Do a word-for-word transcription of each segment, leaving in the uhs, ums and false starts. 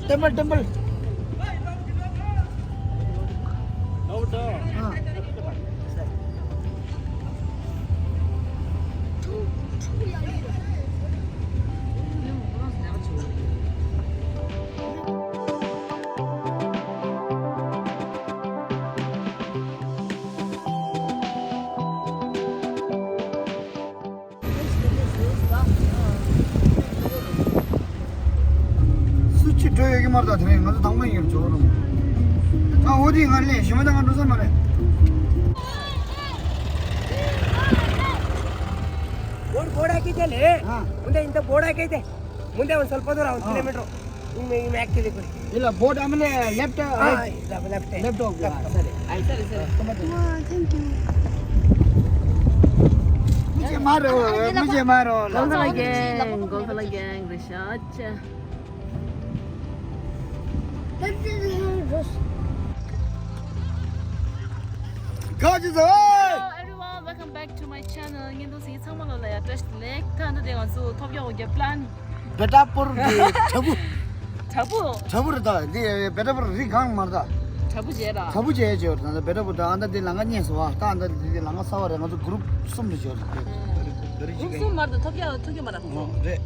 Temple, temple. སུ་ཅི་འགྲོ་ཡོད་ཀྱི་མ་རེད། ད་དེ་རིང་ང་ཚོ་དང་པོ་ཡིན་འགྲོ་རུང་། ང་འོ་དེ་ང་ལས་ཞི་མ་དང་ང་འགྲོ་ས་མ་རེད། board board आके चले। हाँ। मुंडे इन तो बोर्ड आके थे। मुंडे उन स्वल्प दूर आओ, किलोमीटर। ये लैप्टॉप, लेफ्ट, लेफ्ट। लेफ्ट हो गया। सॉरी। सॉरी। Thank you. मुझे मारो, मुझे मारो। गोफला ग्याङ, गोफला gang, research. Hello everyone, welcome back to my channel. ཉིན་དུ་སི་ཚང་མ་ལོ་ལ་ཡ་བཀྲ་ཤིས་བདེ་ལེགས། ད་ནི་དེ་ང་ཚོ་ཐོབ་རྒྱག་གི་པ་ལན། བེ་ཏྲ་པུར་གྱི་བྲག་ཕུག་བྲག་ཕུག་བྲག་ཕུག་རེད། ད་འདི་བེ་ཏྲ་པུར་རི་སྒང་མ་རེད། ད་བྲག་ཕུག་བྱས་ར། བྲག་ཕུག་བྱས་བྱས་ད་ད་བེ་ཏྲ་པུར་ད་ཨ་ད་འདི་ལམ་ཁ་རྙེད་སོང་བ། ད་ཨ་ད་འདི་འདི་ལམ་ཁ་གསར་པ་རེད། ང་ཚོ་གུ་རུབ་གསུམ་རེ་བྱས་རེད། གུ་རུབ་གསུམ་མ་རེད། ད་ཐོབ་རྒྱག་ཐུག་གི་མ་རེད། རེད།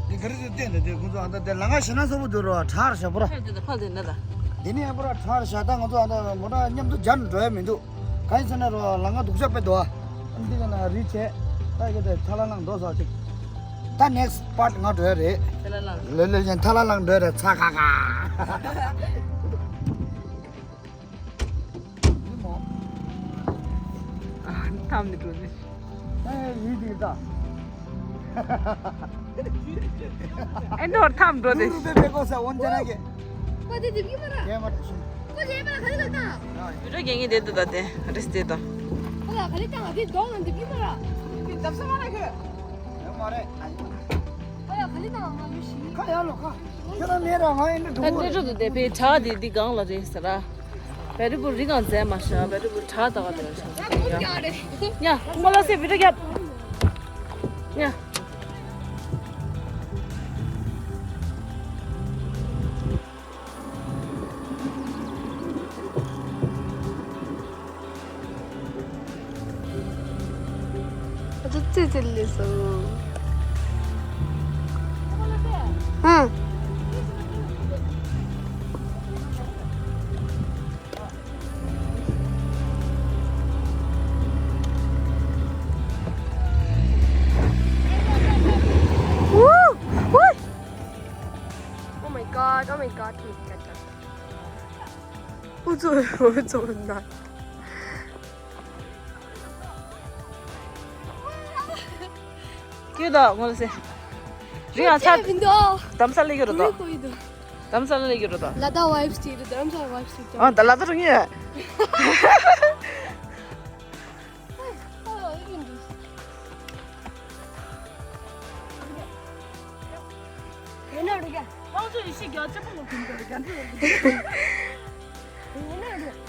འདི་ག་རེ་ཟེར་བསྟན་འདི་འདི་ཁོང་ཚོ་ཨ་ད་འདི་ལམ་ཁ་ཞེ་ན་གསར་པོ་འདུག་ར། བྲག་ར་བཞག་པོ་ར། ཕལ་དེ་ད་ཕལ་དེ་འདི་ད། འདི་ནས་ཡང་པོ་ར་བྲག་ར་བཞག་ད་ང་ཚོ་ཨ་ད་མོ་ཊ་མཉམ་དུ་སྦྱར་ནས་འགྲོ་ཡ་མི་འདུག་གང་ཡིན་ཟེར་ན་རོ་ལམ་ཁ་སྡུག་ཤོས་དཔེ་འདུག་ཨ། འདི་ག་ན་རི་བྱས་ད་གི་དེ་ཐ་ལ་ནང་འགྲོ་ས་ཅིག་ད་next part ང་འགྲོ་ཡ་རེད། ཐ་ལ་ལང་། ལེ་ལེ་ཅན་ཐ་ལ་ནང་འགྲོ་ཡ་རེད། ཚ་ཁ་ཁ། འདི་མོ། ཨ་ཐམ་ནི་འགྲོ་ནི། ཨེ་ཡིན་འདི་ད། ཨེ་འདོར་ཐམ་འགྲོ་ནི། ཏུ་རུ་པེ་པེ་ཀོ་ས་ཝོན་ཅ་ན་གེ། ཁོ་དེ་དེ་བི་མ་ར། གེ་མ་ར་ཤུ། ཁོ་དེ་མ་ར་ག་ལེ་ག་ད། བི་ཌིའོ་རྒྱག་མཁན་དེ་འདུག་ད་དེ་རེས་དེ་ད། ཁོ་ལ་ག་ལེ་ད་ང་དེ་གདོང་ང་དེ་བི་མ་ར། དེ་འདབ་ས་མ་ར་ཁོ། ཡོད་མ་རེད། ཁོ་ལ་ག་ལེ་ད་ང་ཡོད་ཤི། ཁ་ཡར་ལོ་ཁ། ཁྱེད་རང་ནས་ར་ང་ཡིན་འདྲ་ད་འགྲོ་གི་གནས་རེད། གྲོགས་དེ་དེ་བི་བྲག་དེ་འདི་སྒང་ལ་རེད་ཟེར་ར། བེ་ཏྲ་པུར་རི་སྒང་མཛེས་མ་ཤག་བེ་ཏྲ་པུར་བྲག་ད་ག་དེ་ར་ཤག་ཡ་ཡ་ཁོ་ལ་སེ་བི་ཌིའོ་རྒྱབ། ཡ། ཨ་ཙི་ཙི་ཙི་ལི་སོ། ཧུམ། ཝུ། ཝུ། Oh my god, oh my god, oh my god. ཨུ་ཚུགས་ཨུ་ཚུགས་ན། ཀྱེ་ད་ངོ་ལ་སེ། རི་ང་ཚ། མི་འདུག་དམ་ས་ལ་ཡོད་རོ་ད། གོ་ཡི་འདུག་དམ་ས་ལ་ཡོད་རོ་ད། ལ་དྭགས་ཝའིབ་སི་དེ་རེད། དམ་ས་ཝའིབ་སི་དེ། ཨ་ད་ལ་དྭགས་རུ་ངེས།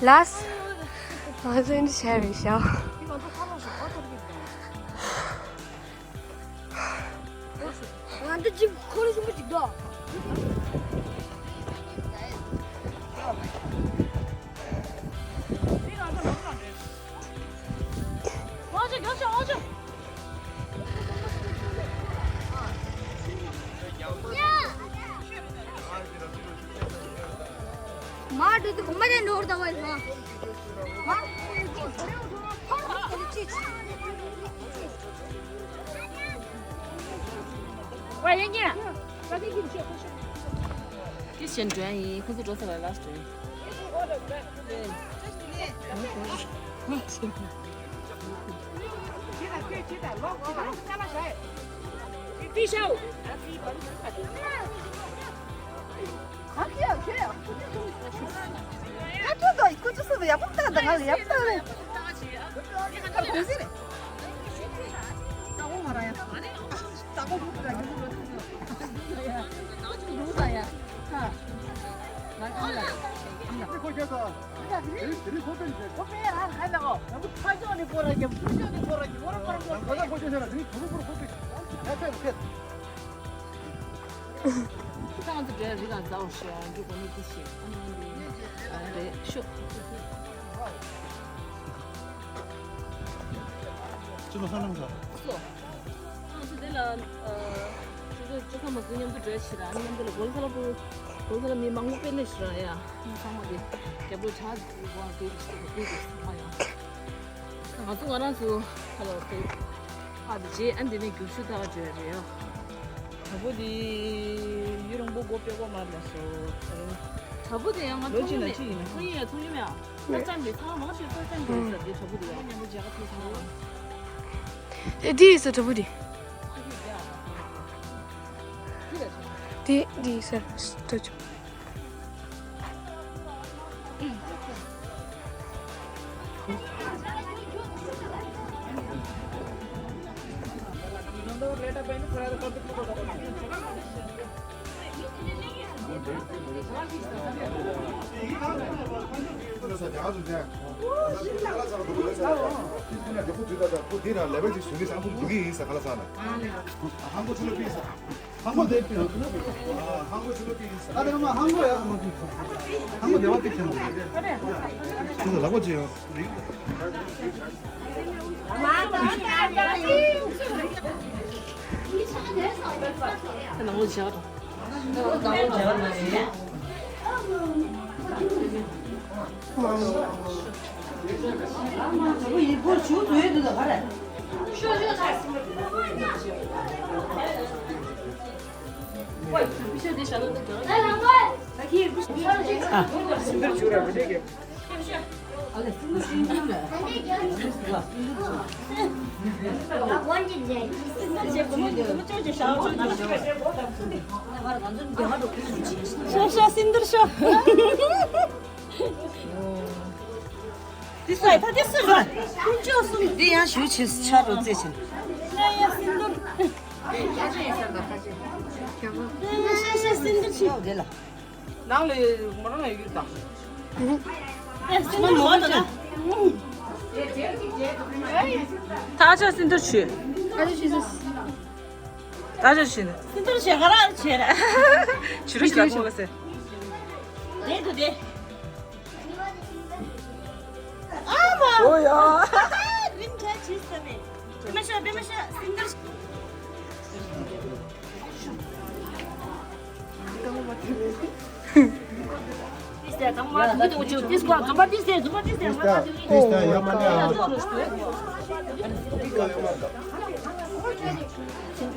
ལཱསི། ང་ཚོ་འདི་བྱས་རེད་ཤག་ང་འདི་ཅིག་འཁོར་ལོ་ཆེན་པོ་ཅིག་འདུག་མར་འགྲོ་དུས་གོམ་པ་ཅན་འགྲོ་བར་ལྟ་བ་ཡིན་ན། མར་འགྲོ་དུས་ཐོར་ཐོར་ཅིག་ཝ་ཡེ་ཉེ། ཀི་ཤན་འགྲོ་ཡ་ཡིན། ཁོ་ཚོ་འགྲོ་ས་ལ་ལཱསི་འགྲོ་ཡིན། ད་ང་ཚོ་འདྲ་རི་ལ་འཛའ་བར་ཤོག་འགྲོ་དགོས་ནི་དེ་ཞིག་ཨ་ནི་འདི་རེད་ཤོག་ཅི་ལ་ཧ་ནང་ཟ། སོ། ང་ཚོ་འདི་ལ་ཨ་ཅི་ཚོ་ཅི་ཚོ་མ་ཚོ་མཉམ་དུ་འགྲོ་ཞིག་ར་མཉམ་དུ་ལ་གོལ་ས་ལ་པུ་གོལ་ས་ལ་མི་མང་པོ་དཔེ་ལེ་ཞིག་ར་ཡ་ཚང་མ་དེ་རྒྱབ་ལོ་ཆ་དེ་བ་དེ་ཞིག་དེ་ཚང་མ་ཡ། ང་ཚོ་ང་རང་ཚོ་ཁ་ལོ་ཏེ་ཕ་དེ་རྗེས་ཨ་འདི་ནས་རྒྱུག་ཆུ་ཐག་བརྗོད་རེད་ཡ། དྲ་འབུ་དེ་ཡུན་རིང་པོ་སྒོ་ཕྱེ་གོ་མ་རེད་ལ་སོ། དྲ་འབུ་དེ་ཡང་ང་ལོ་མཐོང་གཅིག་ན་མེད་གཅིག་ཡིན་ན་མཐོང་ཡིན་ཡ་མཐོང་གི་མེད་ཨ། ད་ཅང་གི་ཚང་མ་ཞིག་ད་ཅང་གི་ཟ་དེ་དྲ་འབུ་དེ་ཡང་མཉམ་པོ་མཇལ་ཁ་ཐུབ་སོང་། དེ་དེ་ཡིན་ས་དྲ་འབུ་དེ། དེ་དེ་ཡིན་ས་དྲ་འབུ། ཧང་གོ་ཆུ་ལོ་པི་ས། ཧང་གོ་ཆུ་ལོ་པི་ས། ཧང་གོ་དེ་པི། ཧང་གོ་ཆུ་ལོ་པི་ས། ཨ་དེ་མ་ཧང་གོ་ཡ་མ་པི། ཧང་གོ་དེ་བ་པི་ཆེན་པོ། ཆུ་ལོ་ལ་གོ་ཅི་ཡོ། ཁ་ནང་ལོ་བཞག་རོ། ཤོ་ཤོ་སིན་དུར་ཤོ། འདི་ས་ད་འདི་སུ་རེད། ཀུན་སྤྱོད་གསུམ་འདི་ཡང་ཞུ་ཆེ་ཆ་རུ་རྩེ་ཆེ། ཤོ་ཤོ་སིན་དུར་ཤོ། འདི་ལ། ནང་ལ་མོ་རང་ལ་ཡོད་དམ། ཨེ་སིན་དུར་མོ་དང་། ད་ཆ་སིན་དུར་ཆུ། ད་ཆ་ཆུ་ཟིན། ད་ཆ་ཆུ་ནི། སིན་དུར་ཆུ་ག་ར་ཆེ་ར། ཆུ་རུ་ཞིག་ལ་ཐོག་ལ་སེ། དེ་དུ་དེ། ཨ་མ། ཨོ་ཡ། རིན་ཆ་ཆི་ས་མེད། དེ་མ་ཤོ་དེ་མ་ཤོ་སིན་དུར། ཅི་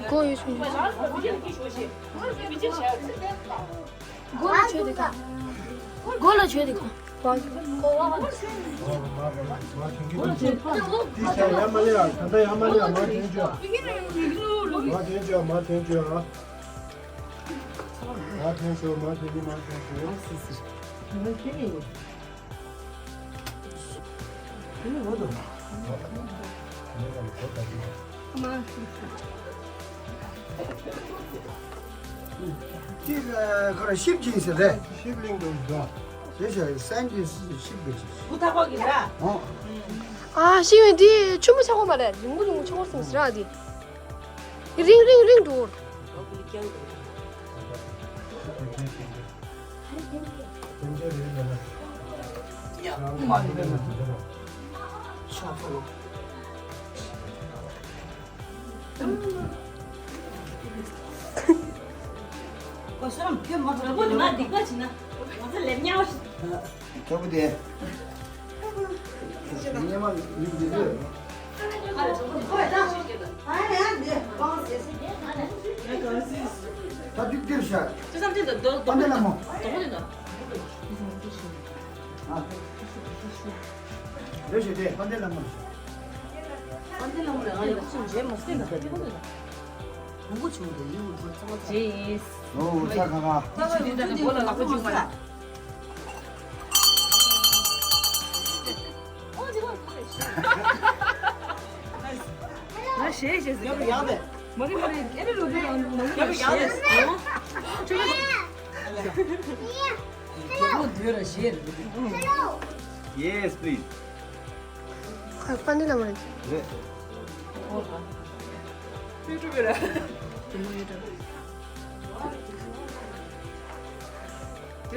ཁོ་ར་ཤིབ་ཅིག་ཟེར་རེད། ཤིབ་ལིང་དུ་འགྲོ། ཞེས་བྱ་སན་གྱི་ཤིབ་དགོས་ཅིག་ཨོ། ཨ་ཤིང་བའི་འདི་ཆུ་མོ་ཆགས་པ་མ་རེད། རིང་པོ་རིང་པོ་ཆགས་པ་སོང་ཟེར་ཨ་འདི། རིང་རིང་རིང་འགྲོ། ཁྱོད་བུ་དེ། ཉི་མ་ཡིན་འདི་ཚོས། ད་དུས་འདིར་ཤར། དཔལ་ལྡན་ལྷ་མོ། ཨ། རེ་ཞིག་དེ་དཔལ་ལྡན་ལྷ་མོ་རེ་ཞིག་དཔལ་ལྡན་ལྷ་མོ་ལ་ང་ཡག་པོ་མཇལ་མ་སོང་ད་ད་དེ་མོ་ལ། ལུང་པོ་ཆུང་དུ་ཡིན་འུ་ཚོ་ཚང་མ་ཚང་། རྗེས། ཨོ་ཚ་ཁ་ཁ། ཚ་ཁ་ཡོང་དུས་འདི་གོ་ལ་ལག་པ་བཅུག་མ་ལ། ང་ཞེས་ཞེས་ཟེར། ཡག་པོ་ཡག་དེ། མ་རེད་མ་རེད་ཨེ་རེད་ལོ་དེ་ཡང་ནང་ཡག་པོ་ཡག་དེ། ཁྱོད་ཁྱོད་ཁྱོད་ཁྱོད། རྒྱལ་པོ་འདོད་ར་ཞེས་རེད། Yes, please. ཁ་པ་ནི་ལ་མ་རེད། རེད། ཡུ་ཊུབ་ར། དེ་མོ་ཡུ་ཊུབ། ཨ་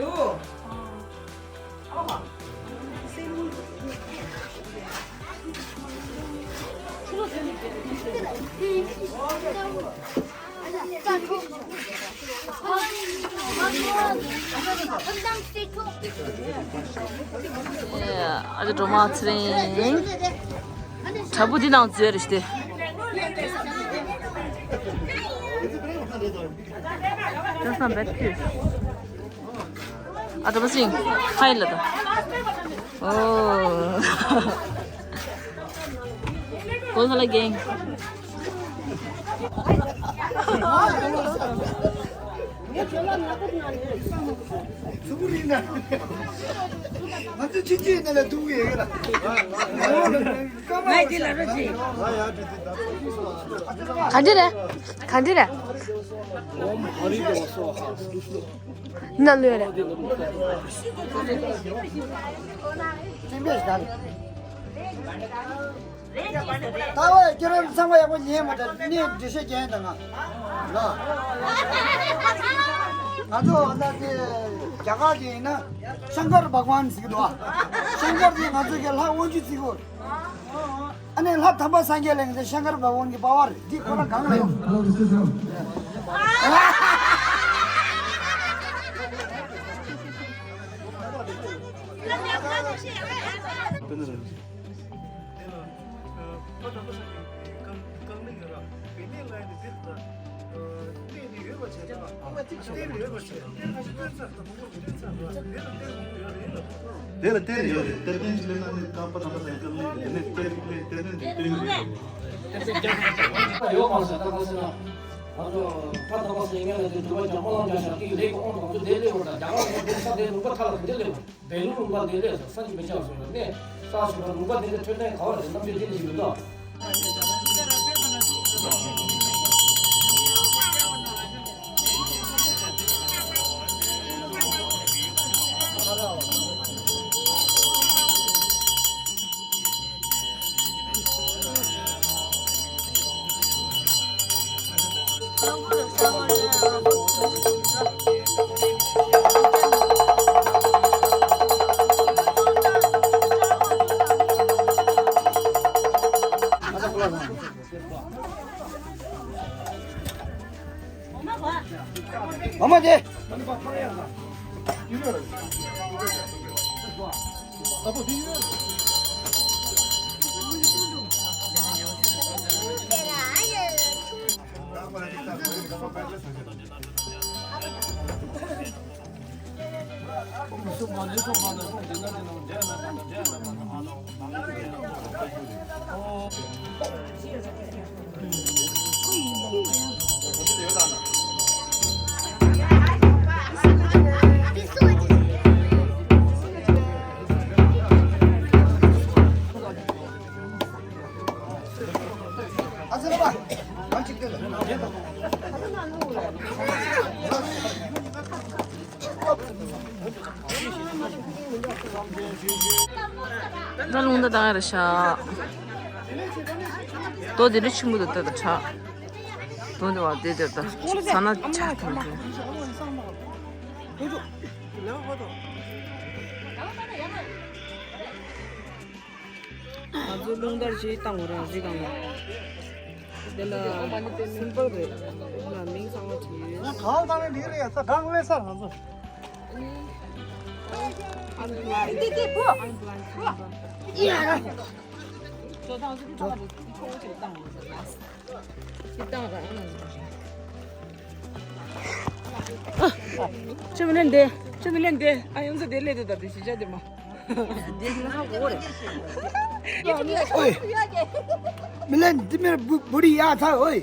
ཅག་སྒྲོལ་མ་ཚེ་རིང་། དྲ་འབུ་འདི་ནང་འཛུལ་རེ་སྟེ། That's not bad too. ཨ་ད་པ་སིང་ཧའི་ལ་ད། ཨོ། Goes all again. ང་ཚོ་ཕྱི་རྒྱལ་ནང་ལ་འདུག་ཡོད་ལ། ག་འདྲ་རེད། ག་འདྲ་རེད། ན་ལོས་རེད། ད་བས་ཁྱེད་རང་ཚང་མ་ཡག་པོ་ཉན་མ་ད་ནི་འགྲེལ་བཤད་རྒྱག་ཡིན་ད་ང་། ལ། ང་ཚོ་ད་དེ་རྒྱ་གར་གྱི་ཡིན་ན་ཤང་ཀར་བྷག་ཝན་ཟེར་གི་འདུག་ཨ། ཤང་ཀར་དེ་ང་ཚོ་གི་ལྷ་དབང་ཕྱུག་ཟེར་གི། ཨ་ནི་ལྷ་དམ་པ་སངས་རྒྱས་ལས་ཀྱི་ཤང་ཀར་བྷག་ཝན་གྱི་པ་ཝར་འདི་ཁོ་རང་གང་ལ་ཡོད། དེ་ལ་གཏེར་ཡོད་རེད། གཏེར་ལྡན་ཞིག་སླེབས་ན་ནི་རྐང་པ་དམ་པ་སངས་རྒྱས་བཀའ་གནང་གི་ནི་གཏེར་གཏེར་གཏེར་ལྡན་དེ་སྟོན་གྱི་རེད། ཡོད་མ་ཟེར་ད་ག་ཟེར་ན། ང་ཚོ་ཕ་དམ་པ་སངས་རྒྱས་ལ་དེ་འདུལ་བ་རྒྱ་མོ་ལ་འཇགས་ཤག་དེ་ལེགས་དབང་དང་དེ་ལེགས་པར་དང་རྒྱ་གར་ལ་དེ་ས་དེ་ལུང་པ་མཐའ་ལ་དེ་ལེགས་པར། བེ་ལུ་ལུང་པ་འདི་ལས་སོ་ས་གི་མི་ཆགས་སོང་ལ་གནས་ས་སོ་པ་ལུང་པ་འདི་ལས་འཕྲོད་བསྟེན་ག་བ་རེད་རྣམ་དཔྱོད་འདི་ལས་ཞིག་མི་འདུག་མ་མ་དེ། ད་རླུང་རྟ་བཏང་ཡ་རེད་ཤག་རྡོ་དེ་འདྲ་ཆེན་པོ་འདུག་ད་ད་ཁྲག་རྡོ་འདི་བ་དེ་དེར་ད་ས་ན་ཆག་ཐང་དེ། ང་ཚོ་རླུང་རྟ་ཞིག་བཏང་བ་རང་རི་སྒང་ལ། དེ་ལ་སིམ་པལ་རེད། དེ་ལ་མིང་གསར་པ་བྲིས་ཡོད། ང་གང་བཏང་ནས་འདི་རེད་ཡ་ས་གང་ལས་ས་ང་ཚོ། འདི་འདི་བུ། ཡ་ར། ཅི་བཏང་ར། ཅི་མི་ལེན་དེ། ཅི་མི་ལེན་དེ། ཨ་ཡོང་ས་དེ་ལས་དེ་ད་དེ་ཞི་ཆ་དེ་མ། དེ་ང་གོ་རེད། ཨོའི། མི་ལེན་དེ་མེར་བུ་བུ་རི་ཡ་ཚ་ཨོའི།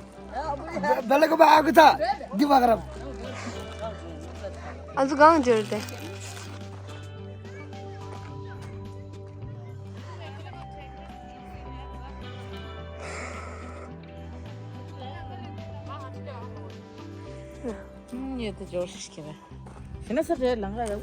བེ་ལ་ག་བ་ཨ་གི་ཚ། དེ་བ་ག་ར། ཨ་ཚོ་གང་འབྱོར་དེ། ཉེ་དུ་འབྱོར་ཤིག་གི་རེད། ཤི་ན་ས་རེད་ལང་ག་ཡ།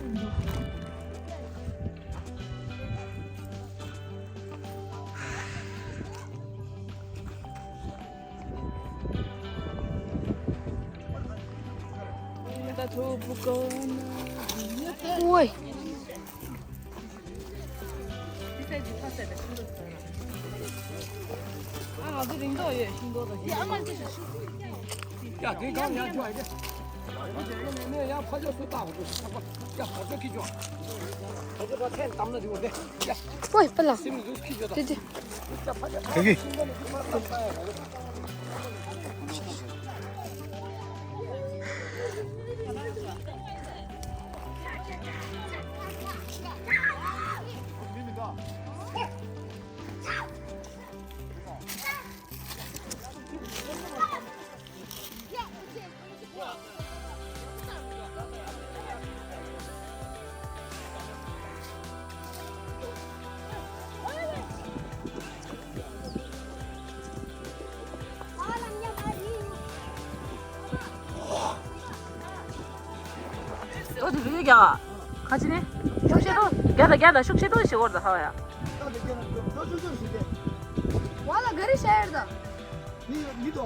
ད་ཐུ་བུ་གོ་ན། ཨོའི། ཡ། དེ་གང་ཡང་ཅོ་ཨེ། ཡ། ཕ་ཇོ་སུ་ཏག་ཧོ་ཏུ་ས་པ། ཡ། ཕ་ཇོ་ཁི་ཅོ། ཕ་ཇོ་པ་ཐེན་གཏམ་ན་དེ་འོ་དེ། ཡ། ཨོའི་པ་ལ། སེམས་ཟུག་ཁི་ཅོ་ད། དེ་དེ། ཡ། ཕ་ཇོ་ཁི་ཅོ། འོ་དེ་བི་ཡོ་རྒྱག་ག་ཅི་ནི། ཤུགས་ཆེ་ཏོ་རྒྱག་ད་རྒྱག་ད་ཤུགས་ཆེ་ཏོ་ཞེ་བོར་ད་ཧ་ཡ། ཝ་ལ་ག་རེ་ཤ་ཡར་ད། མི་མི་དོ།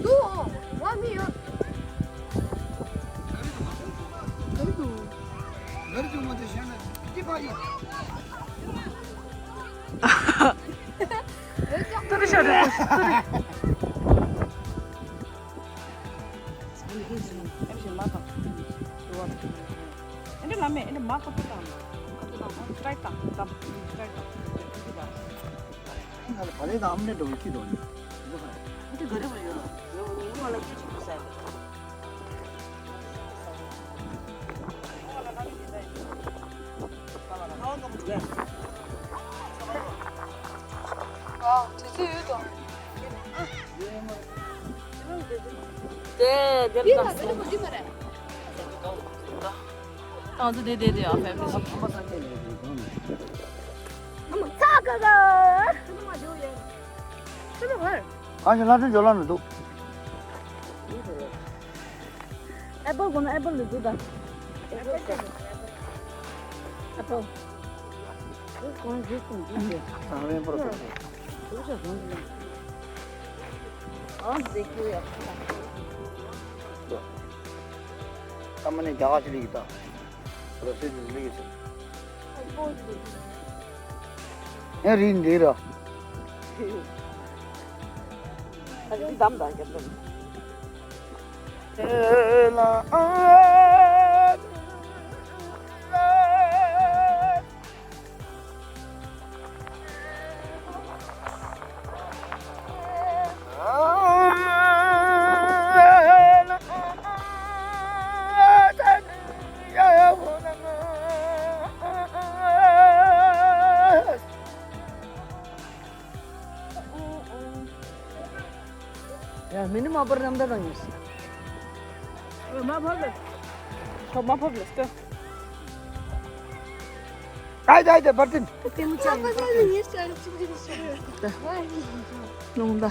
དུ་འོ་ཝ་མི་ཡོད། ག་རེ་དུ། ག་རེ་དུ། ག་རེ་དུ་མ་དེ་ཤ་ན་ཏི་པ་ཡི། ཏུ་རི་ཤ་རེ་ཏུ་རི། ཨེམ་ཤིང་མ་དང་། དུ་བ། ཨེ་འདྲ་ལ་མེ་ཨེ་འདྲ་མ་ཁ་ཏུ་དང་། ཁ་ཏུ་དང་སི་ཊི་རའི་ཀི་དང་དམ་སི་ཊི་རའི་ཀི་དང་། ཨེ་ང་ལ་བ་ལེ་དང་ཨམ་ལེ་འགྲོ་གི་ཁྱི་དོ་ནི། འདི་ག་རེ་བ་ཡོད་ལ། ཡོད་ངུ་མ་ལ་སྐད་ཆ་གོ་ས་ཡ། ཨ་དེ་ཚོ་ཡོད་དོ། དེ་དེ་ལ་དང་སོང་། ཏང་ཙི་དེ་དེ་དེ་ཨ་ཕེབས་ཏེ་ཞིག་ཨ་མ་ཚ་ག་ག་ཨ་ཞེ་ལྷ་སྒྲོན་ཇོ་ལ་ནུ་འདུག་ཨེ་པལ་གོ་ན་ཨེ་པལ་ལུ་འདུག་ད། ཨེ་པལ། ཨེ་པལ། ཨེ་པལ་གོ་ན་འདུག་ད། ཨ་རེ་པར་ཨ་ཟེ་ཀྱུ་ཡ། ཀ་མ་ནེ་རྒྱ་གར་ཞིག་ལིག་ད། ར་སེ་དི་ལིག་སེ། ཨེ་རིན་འདི་ར། ཨ་འདི་དམ་ད་རྒྱབ་དམ། ཨེ་ལ་ཨ། ཡ། མི་ནི་མ་པར་ནམ་ད་དང་ཡོད། མ་ཕབ་ལ། ཁོ་མ་ཕབ་ལ་སྐྱོ། ཨའི་ད་ཨའི་ད་བར་ཏིན། ལུང་ད།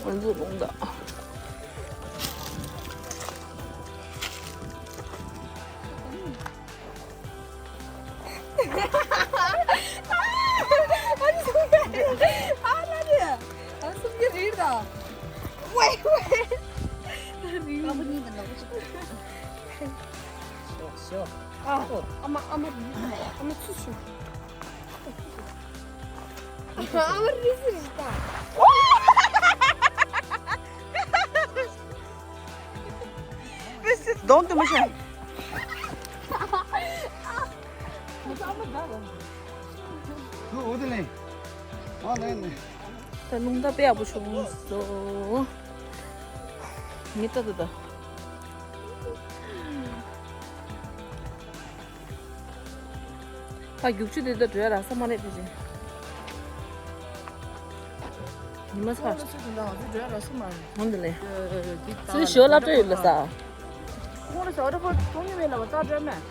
ང་ཚོ་ལུང་ད། ཨ་ནི་སུམ་བརྒྱ་རེད། ཨ་ལ་རེད། ཨ་སུམ་བརྒྱ་རེད་ད། ཝེ་ཝེ། རེད། ཨ་ཕ་གཉིས་དང་ནག་པོ་གཅིག་ཤོ་ཤོ། ཨ་ཨ་མ་ཨ་མ་རེད། ཨ་མ་ཚུ་ཤོ། ཨ་མ་རེད་སུ་རེད་ད། གདོང་དུ་མི་ཤེས། ཨོ་དེ་ལེ། ཨོ་ལེ་ལེ། ད་རླུང་རྟ་དཔེ་ཡག་པོ་བྱུང་སོང་། མི་ལྟ་དུ་ད། ད་རྒྱུག་ཆུ་དེ་ད་བྲོས་ར་ས་མ་རེད་དེ་ཅི། ཉི་མ་ཚ། ཁོང་ལ་སུ་དེ་འདྲ་ང་ཚོ་བྲོས་ར་ས་མ་རེད། ཧོན་དེ་ལེ། སུའི་ཞོ་ལབ་སྤྲོད་ཡོད་ལ་ས། ཁོང་ལ་ས་འོ་ད་ཕོ་ཐོང་ཉི་མེད་ལ་བ་རྩ་བྲོས་མེད།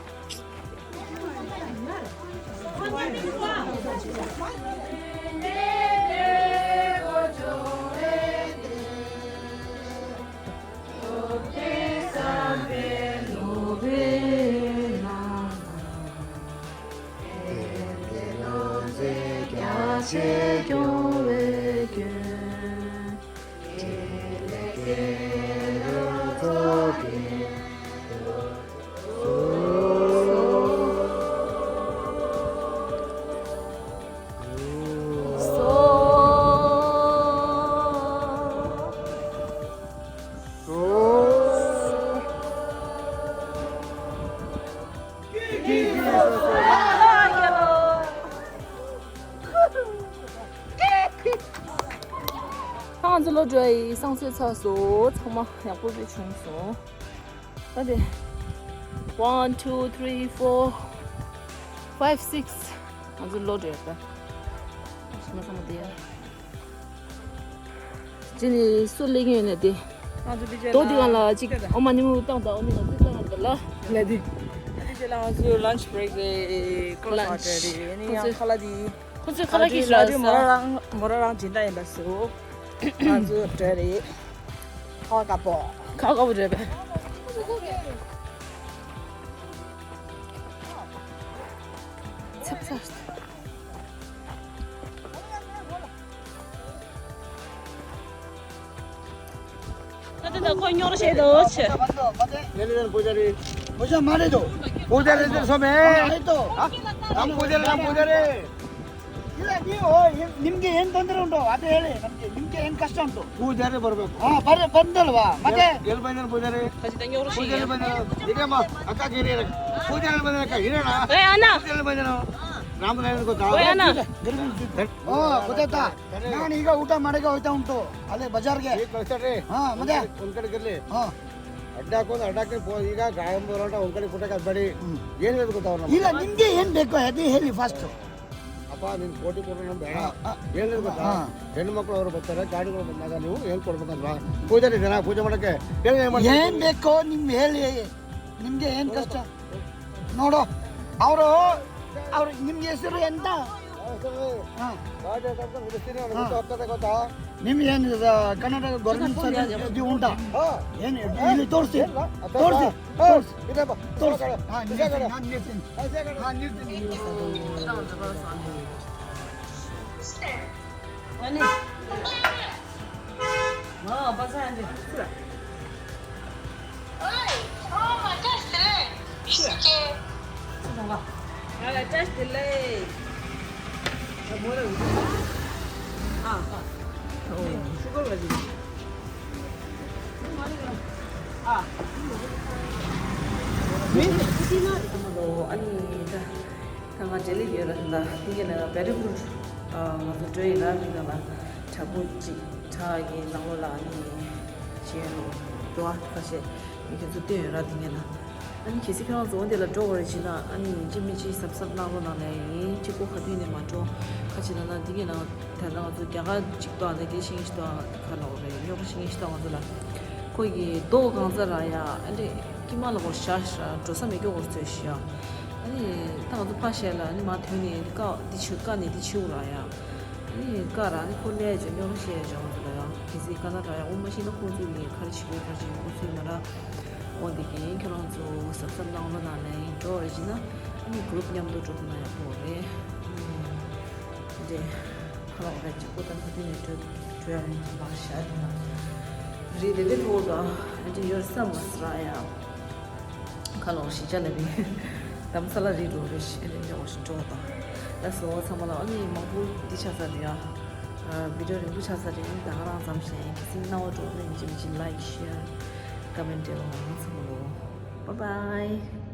ང་ཚོ་ལོ་འགྲོ་ཡི་སང་སོས་ཚར་སོང་། ཚང་མ་ཡག་པོ་རེ་བྱུང་སོང་། ད་དེ། One, two, three, four, five, six. ང་ཚོ་ལོ་འགྲོ་ཡ་ད། ཞིམ་མ་ཚང་མ་དེ་ཡ། ཅི་ནི་སུ་ལེགས་ཡོད་ནས་དེ། ང་ཚོ་བི་ཇེ་ལ། དོ་དེ་ག་ལ་ཅིག་ཨོ་མ་ནི་མུ་བཏང་ད་ཨོ་ནི་ང་ཚོ་བཏང་ད་ལ། ལ་དེ། བི་ཇེ་ལ་ང་ཚོ་lunch break རེད། ཀོ་ལ་ལ་ཅི་རེད། ཨ་ནི་ཡང་ཁ་ལག་དེ། ཁོ་ཚོས་ཁ་ལག་གིས་ལ་དེ་མོ་ར་རང་མོ་ར་རང་སྦྱིན་བདག་ཡིན་པ་སོ། ང་ཚོ་འདྲ་རེད། ཁ་བ་དཀར་པོ། ཁ་བ་དཀར་པོ་འདྲ་པས། ཚེ་བ་ཚེ། ད་ལྟ་ཁོ་སྙོར་བཤད་དོ་ཆེ། पूजा मारे दो। पूजा ले दे सोमे। हाँ, ये तो। हम पूजा ले, हम पूजा ले। ಇಲ್ಲ, ನೀವು ನಿಮ್ಗೆ ಏನ್ ತೊಂದರೆ ಉಂಟು, ಅದೇ ಹೇಳಿ ನಮ್ಗೆ. ನಿಮ್ಗೆ ಏನ್ ಕಷ್ಟ ಉಂಟು? ಪೂಜಾರಿ ಬರ್ಬೇಕು. ಹಾ, ಬರ್ರಿ, ಬಂದಲ್ವಾ ಮತ್ತೆ? ಎಲ್ಲಿ ಬಂದಿನ ಪೂಜಾರಿ? ಪೂಜಾರಿ ಬಂದಿನ. ಇದೇಮ್ಮ ಅಕ್ಕ ಗಿರಿ. ಪೂಜಾರಿ ಬಂದಿನ ಅಕ್ಕ ಇರೋಣ. ಏ ಅಣ್ಣ. ಪೂಜಾರಿ ಬಂದಿನ. ರಾಮನಾರಾಯಣ ಗೊತ್ತಾ? ಏ ಅಣ್ಣ. ಹಾ, ಗೊತ್ತಾಯ್ತಾ? ನಾನು ಈಗ ಊಟ ಮಾಡಕ್ಕೆ ಹೋಯ್ತಾ ಉಂಟು ಅಲ್ಲೇ ಬಜಾರ್ಗೆ. ಹಾ, ಮತ್ತೆ? ಒಂದ್ ಕಡೆ ಇರ್ಲಿ. ಹಾ. ಅಡ್ಡ ಹಾಕೊಂಡು ಅಡ್ಡಕ್ಕೆ ಪೋ-, ಈಗ ಗಾಯಂ ಬರೋಟ ಒಂದ್ ಕಡೆ ಪುಟ್ಟಕ್ಕೆ ಅದು ಬೇಡಿ. ಏನ್ ಬೇಕು ಗೊತ್ತಾ ಅವ್ರು ನಮ್ಗೆ? ಇಲ್ಲ, ನಿಮ್ಗೆ ಏನ್ ಬೇಕು ಅದೇ ಹೇಳಿ ಫಸ್ಟ್. ಅಪ್ಪ, ನಿನ್ ಕೋಟಿ ಕೊಡೋಣ ಬೇಡ. ಹಾ, ಹಾ. ಏನ್ ಬೇಕು ಗೊತ್ತಾ? ಹಾ. ಹೆಣ್ಮಕ್ಳು ಅವ್ರು ಬರ್ತಾರೆ, ಗಾಡಿಗಳು ಬಂದಾಗ ನೀವು ಏನ್ ಕೊಡ್ಬೇಕಂತ ಪೂಜಾರಿ ಇದ್ದೀರಾ? ಪೂಜೆ ಮಾಡಕ್ಕೆ ಏನ್ ಏನ್ ಮಾಡ್ತೀರಿ? ಏನ್ ಬೇಕೋ ನಿಮ್ ಹೇಳಿ, ನಿಮ್ಗೆ ಏನ್ ಕಷ್ಟ ನೋಡು. ಅವರು ಅವ್ರು ನಿಮ್ಗೆ ಹೆಸರು ಎಂತ? ಹಾ. ಗಾಡಿ ಹತ್ಕೊಂಡು ನಿಲ್ಲಿಸ್ತೀನಿ, ಅವ್ನು ಹಾ. ಗೊತ್ತು, ಹತ್ತದೆ ಗೊತ್ತಾ? ನಿಮ್ ಏನ್ ಇದು ಕರ್ನಾಟಕ ಗವರ್ನಮೆಂಟ್ ಸರ್ವಿಸ್ ಇದು ಉಂಟಾ? ಹಾ. ಏನ್ ಇಲ್ಲಿ ತೋರಿಸಿ, ಅದ ತೋರಿಸಿ, ಹಾ. ತೋರಿಸಿ. ಇದೆ ಬಾ. ತೋರಿಸಿ. ಹಾ, ನಿಲ್ಸಿ, ನಾನು ನಿಲ್ತೀನಿ. ಹಾ, ನಿಲ್ತೀನಿ. ཨ་ནི་ད། ད་ང་ལྗེ་ལི་ཡོད་ར། ད་དེ་ག་ནས་བེ་རི་ཧུར་ང་ཚོ་འགྲོ་ཡིན་ར། དེ་ག་ལ་དྲག་པོ་ཅིག་དྲག་གི་ནང་ལོགས་ལ་ཨ་ནི་བྱེད་ཡོད་རོགས་འགྲོ་ཨ། ཁ་ཤས་ངས་ཁྱེད་ཚོ་སྟོན་ཡོད་ར། དེ་ག་ལ་ཨ་ནི་གལ་སྲིད་ཁྱེད་རང་ཚོ་འོ་དེ་ལ་འགྲོ་བ་རེད་བྱས་ན་ཨ་ནི་ཅི་མི་ཅི་གཟབ་གཟབ་གནང་རོགས་གནང་ནས་ཡིན། གཅིག་པོ་ག་དུས་ནས་མ་འགྲོ། ཁ་ཅིག་ལ་ན་དེ་ག་ལ། ད་ལྟ་ང་ཚོ་རྒྱ་གར་གཅིག་ཏོ་ཨ་ནི་དེ་ཤེས་ཀྱི་ཞིག་ཏོ་ཨ། ཁ་ལོ་རེད། ཉོ་ར་ཤེས་ཀྱི་ཞིག་ཏོ་ང་ཚོ་ལ། ཁོ་གི་རྡོ་གང་ཚ་ར་ཡ་ཨ་འདྲེ་ཀི་མ་ལ་ཧོ་ཤ་ཤ་འགྲོ་ས་མེད་ཀྱོ་ཧོར་ཚོས་ཤ། ཨ་ནི་ད་ང་ཚོ་ཕ་ཤེས་ལ་ཨ་ནི་མ་ཐོན་ནས་ཀ་འདི་ཆུ་ཀ་ནས་འདི་ཆུ་ར་ཡ། ཨ་ནི་ཀ་ར་ཨ་ནི་ཁོ་ལས་ཇོ་ཉོ་ར་ཤེས་ཇོ་ང་ཚོ་ལ་ཡ། གལ་སྲིད་ཀ་ན་ར་ཡ་འོ་མ་ཤེས་ན་ཁོང་ཚོ་ཡིན་ཁ་རི་ཆི་བོ་ཁ་ཆི་ཁོ་ཚོས་མ་ར། འོ་འདི་གིན་ཁྱོད་རང་ཚོ་གཟབ་གཟབ་གནང་རོགས་གནང་ནས་ཡིན། འགྲོ་རེ་བྱེད་ན་ཨ་ནི་གུ་རུབ་མཉམ་དུ་འགྲོ་ཐུབ་ན་ཡག་པོ་རེད། ཨ་ནི་འདི་ཁ་ལག་རེ་གཅིག་པོ་དང་ཁ་ཐུན་ནས་འགྲོ་འགྲོ་ཡ་མིན་གྱི་མ་ཤ་དེ་ན་རི་དེ་དེ་ཐོག་ཏུ་ཨ་ནི་ཡོད་བསམ་མ་སྲ་ཡ། ཁ་ལོ་ཞི་ཅ་ལ་བི་དམ་ས་ལ་རི་འགྲོ་རེ་ཞི་ཨ་ནི་འགྲོ་ཞི་འགྲོ་དང་། ལ་སོ་ཚང་མ་ལ་ཨ་ནི་མང་པོ་འདི་ཆ་ས་རེད་ཨ། བི་ཌིའོ་རིང་པོ་ཆ་ས་རེད། ཨ་ནི་ད་ག་རང་ཙམ་བཤད་ཡིན། གལ་སྲིད་སྣང་བ་འགྲོ་ན་ཡིན་གཅིག་མིན་གཅིག་ལའིཀ་ཤེར་ཀོ་མེན་ཊི་ལ་མང་ཙམ་ལོ། Bye bye.